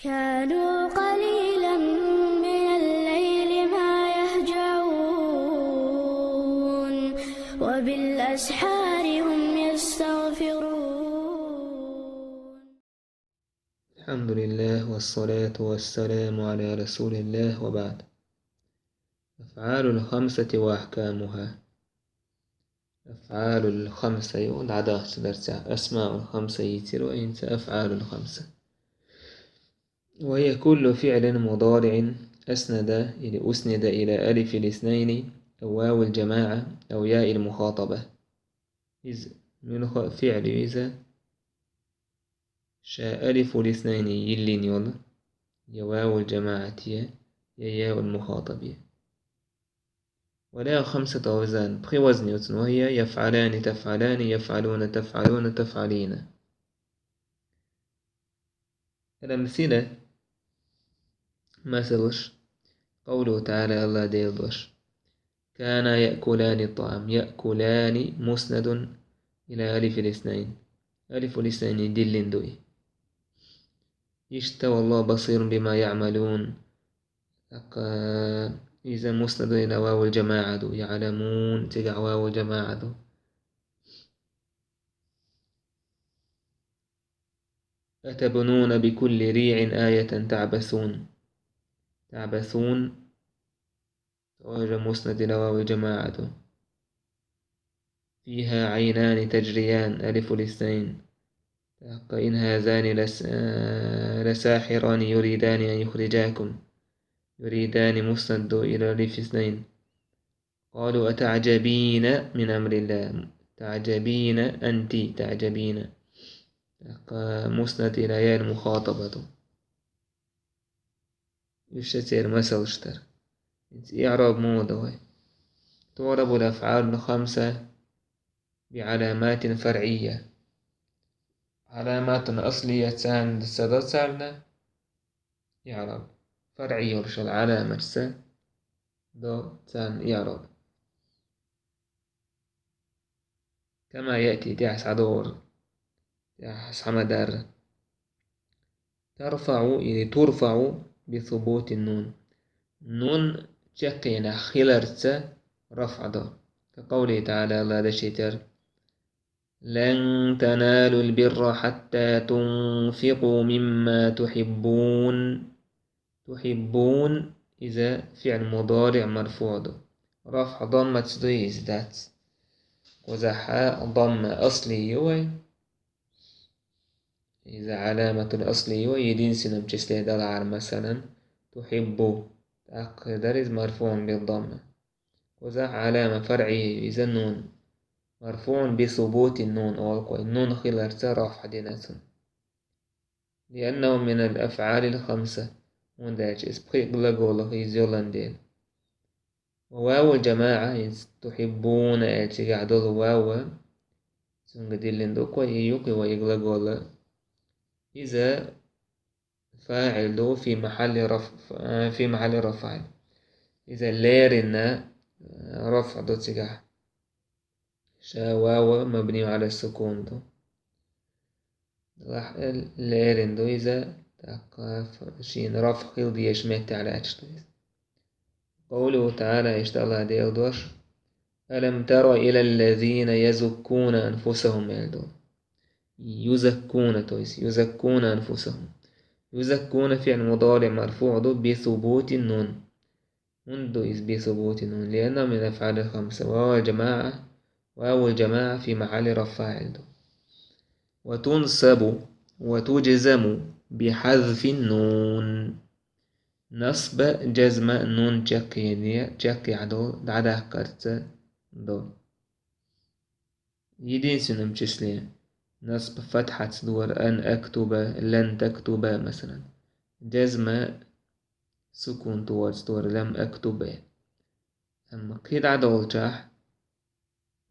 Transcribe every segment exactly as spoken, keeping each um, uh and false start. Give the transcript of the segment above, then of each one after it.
كانوا قليلا من الليل ما يهجعون، وبالأسحار هم يستغفرون. الحمد لله والصلاة والسلام على رسول الله وبعد. أفعال الخمسة وأحكامها. أفعال الخمسة يو دعدا سدرسة. أسماء الخمسة يترو إنت أفعال الخمسة. وهي كل فعل مضارع أسند، يعني أسند إلى ألف الاثنين أو واو الجماعة أو ياء المخاطبة. إذ من خ-، فعل إذا شاء ألف الاثنين يلين يول، يا واو الجماعة يا، يا ياء المخاطب يا. ولها خمسة أوزان، بخي وزن يوتن، وهي يفعلان، تفعلان، يفعلون، تفعلون، تفعلين. الأمثلة، مثلش، قوله تعالى، الله ديلدوش: كانا يأكلان الطعام. يأكلان مسند إلى ألف الاثنين. ألف الاثنين دلين دوي. يشتى والله بصير بما يعملون. تقى إذا مسند إلى واو الجماعة دو. يعلمون تقع واو الجماعة دو. أتبنون بكل ريع آية تعبثون. تعبثون. توجه مسند إلى واو الجماعة. فيها عينان تجريان، ألف الاثنين. إن هذان لس-، آه، لساحران يريدان أن يخرجاكم. يريدان مسند إلى ألف اثنين. قالوا أتعجبين من أمر الله. تعجبين أنت، تعجبين. مسند إلى ياء المخاطبة. يشتر مثل اشتر. إعراب مو دوي. تعرب الأفعال الخمسة بعلامات فرعية. علامات أصلية تساند السادة تساندنا إعراب. فرعية ورش العلامة تسا دو تسان إعراب. كما يأتي تحس عدور، تحس حمدار. ترفع، يعني ترفع بثبوت النون. نون تشقينا خلرت رفع دو. كقوله تعالى، الله دشيتر: لن تنالوا البر حتى تنفقوا مما تحبون. تحبون إذا فعل مضارع مرفوع دو. رفع ضمة دو إزدات. وزحا ضمة أصلي يوي. إذا علامة الأصل يوي يدين سنم تسلي دلعر مثلا. تحب. تقدر إذ مرفوع بالضمة. وزح علامة فرعية إذا النون. مرفوع بثبوت النون أو القوي. النون خلال رفع دينة. لأنه من الأفعال الخمسة. ونداج إسبقي قلقولة يزيولان دين. وواو الجماعة إن تحبون أتي قاعدة واو. سنقدر لندوك ويوكي ويقلقولة. إذا فاعل دو في محل رفع، في محل رفع. إذا ليرنا رفع دو تقع. شا واو مبني على السكون دو. راح ال-، ليرن دو إذا تقف شين رفع خيل ديش ميت على أتشتويز. قوله تعالى إشتغل ديل دوش: ألم تر إلى الذين يزكون أنفسهم يلدون. يزكون تويس، يزكون أنفسهم. يزكون فعل مضارع مرفوع دو بثبوت النون. منذ إذ بثبوت النون، لأنه من الأفعال الخمسة. واو الجماعة، واو الجماعة في محل رفع فاعل دو. وتنصب وتجزم بحذف النون. نصب جزم نون جاكي، جاكي عدو دعدا كرت دو. Единственном числе. نصب فتحة دور أن أكتب، لن تكتب مثلا. جزم سكون توارد دور لم أكتب. أما قيد عدول جاح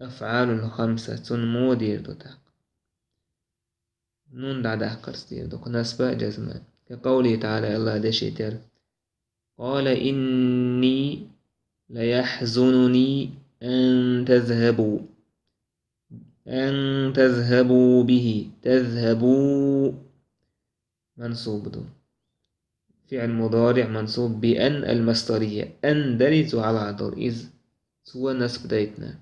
أفعال خمسة مودير دوتاق. نون دعدا قرص دير دوك نصب جزم. كقوله تعالى الله دشيتر: قال إني ليحزنني أن تذهبوا، أن تذهبوا به، تذهبوا منصوب دو. فعل مضارع منصوب بأن المصدرية. أن дарий цу хьалха долу, иза цо насб дайтина.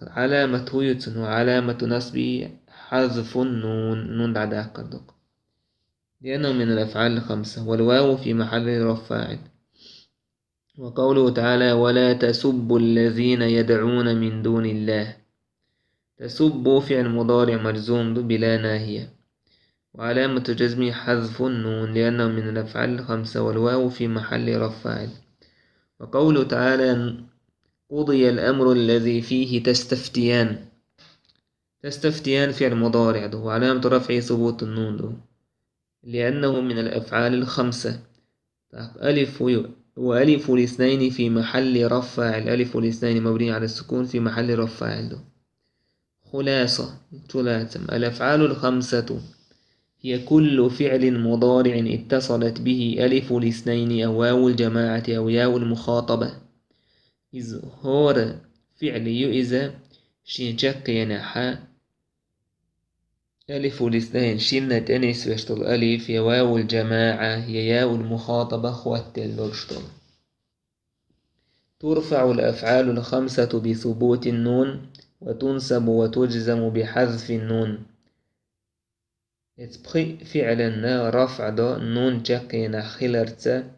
علامة هو يتسن، وعلامة نصبه حذف النون، нун дӀадаккхар ду. لأنه من الأفعال الخمسة، والواو في محل رفع فاعل. وقوله تعالى: ولا تسبوا الذين يدعون من دون الله. تسبوا فعل مضارع مجزوم بلا ناهية، وعلامة جزمه حذف النون لأنه من الأفعال الخمسة، والواو في محل رفع فاعل. وقوله تعالى: قضي الأمر الذي فيه تستفتيان. تستفتيان فعل مضارع دو، وعلامة رفعه ثبوت النون دو، لأنه من الأفعال الخمسة. ألف و-، وألف الاثنين في محل رفع فاعل. ألف الاثنين مبني على السكون في محل رفع فاعل دو. خلاصة، خلاصة. الأفعال الخمسة هي كل فعل مضارع اتصلت به ألف الاثنين أو واو الجماعة أو ياء المخاطبة. Иза хӀора фиӀл ю иза, шен чаккхенехь алифул иснайн, шинна тӀе нисвеш долу алиф, я вавул жамаӀа, я яул мухатаба хӀоттаделла долуш долу. ترفع الأفعال الخمسة بثبوت النون، وتنصب وتجزم بحذف النون. Эцу пхи фиӀланна рафӀ до нун чаккхенахь хиларца,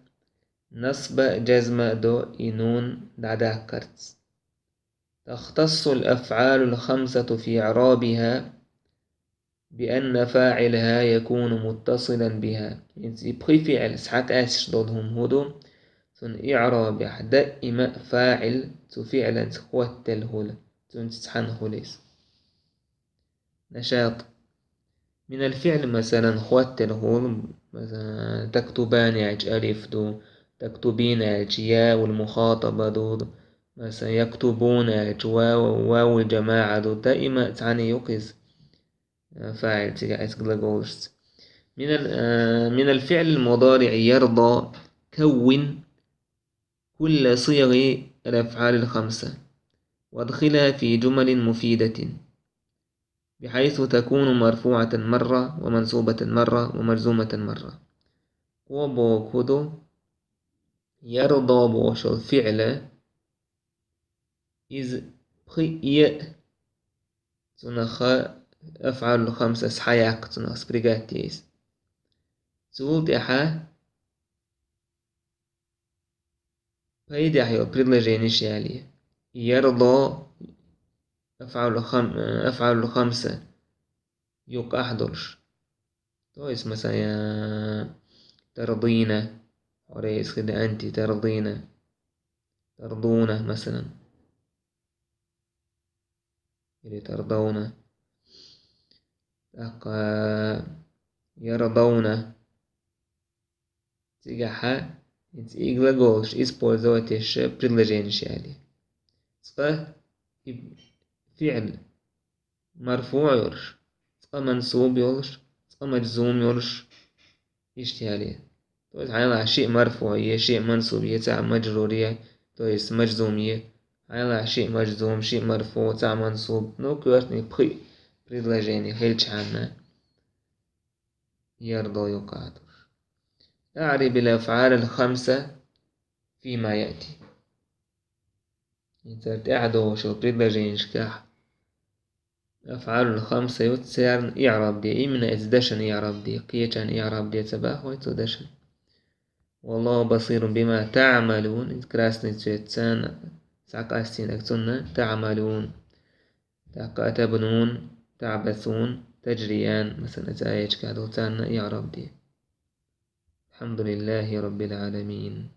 насба, жазма до и нун дӀадаккхарца. تختص الأفعال الخمسة في إعرابها بأن فاعلها يكون متصلا بها. ХӀинца и пхи фиӀл схьакъаьсташ долу хӀума хӀун ду? Цунна иӀрабехь даима фаӀил цу фиӀланца хӀоттаделла хуьлу, цуьнца цхьаьна хуьлу иза. نشاط. من الفعل, масалан, хӀоттаделла хуьлу, масалан, تكتبان аьлча алиф ду, تكتبين аьлча яул мухатаба ду, масалан, يكتبون аьлча вав, вавул жамаӀа ду, даима цхьаьна ю-кх иза, фаӀил цигахь эцу глаголашца. من ال-, من الفعل المضارع يرضى كون كل صيغ الأفعال الخمسة وأدخلها في جمل مفيدة، بحيث تكون مرفوعة مرة ومنصوبة مرة ومجزومة مرة. Кхо боху хӀун ду? Ярда бохуш йолу фиӀла, иза пхи а цунах афӀалул хамса схьаяккха, цунах спрягать е иза. Цул тӀаьхьа пайдехь йолу предложенеш ялае. Ярда афӀалул хам-, афӀалул хамса юккъехь долуш. То есть, масалан, тардийна, хьо реза хила, анти тардийна, тардуна, масалан. Или тардауна. ТӀаккха ярдауна. Цигахьа хӀинца и глаголаш использовать еш предложенеш ялае. Цкъа и фиӀл марфуӀ йолуш, цкъа мансуб йолуш, цкъа мажзум йолуш, иштта ялае. То есть хьайна шиъ марфуӀ е, шиъ мансуб е, цхьаъ мажрур е, то есть мажзум е. Хьайна шиъ мажзум, шиъ марфуӀ, цхьаъ мансуб. Ну, коьртаниг пхи предложени хилчхьана, ярда юккъехь долуш. أعرب الأفعال الخمسة فيما يأتي. ХӀинца тӀаьхьа долуш йолу предложенешкахь афӀалул хамса ю, царна иӀраб де, именно эцу дашан иӀраб де, кхечарна иӀраб де ца боху вай цу дашан. والله بصير بما تعملون, иза красный цвет царна схьакъастийнарг цунна, تعملون. ТӀаккха تبنون, تعبثون, تجريان, масалан, эцу аяташкахь долу царна иӀраб де. الحمد لله رب العالمين.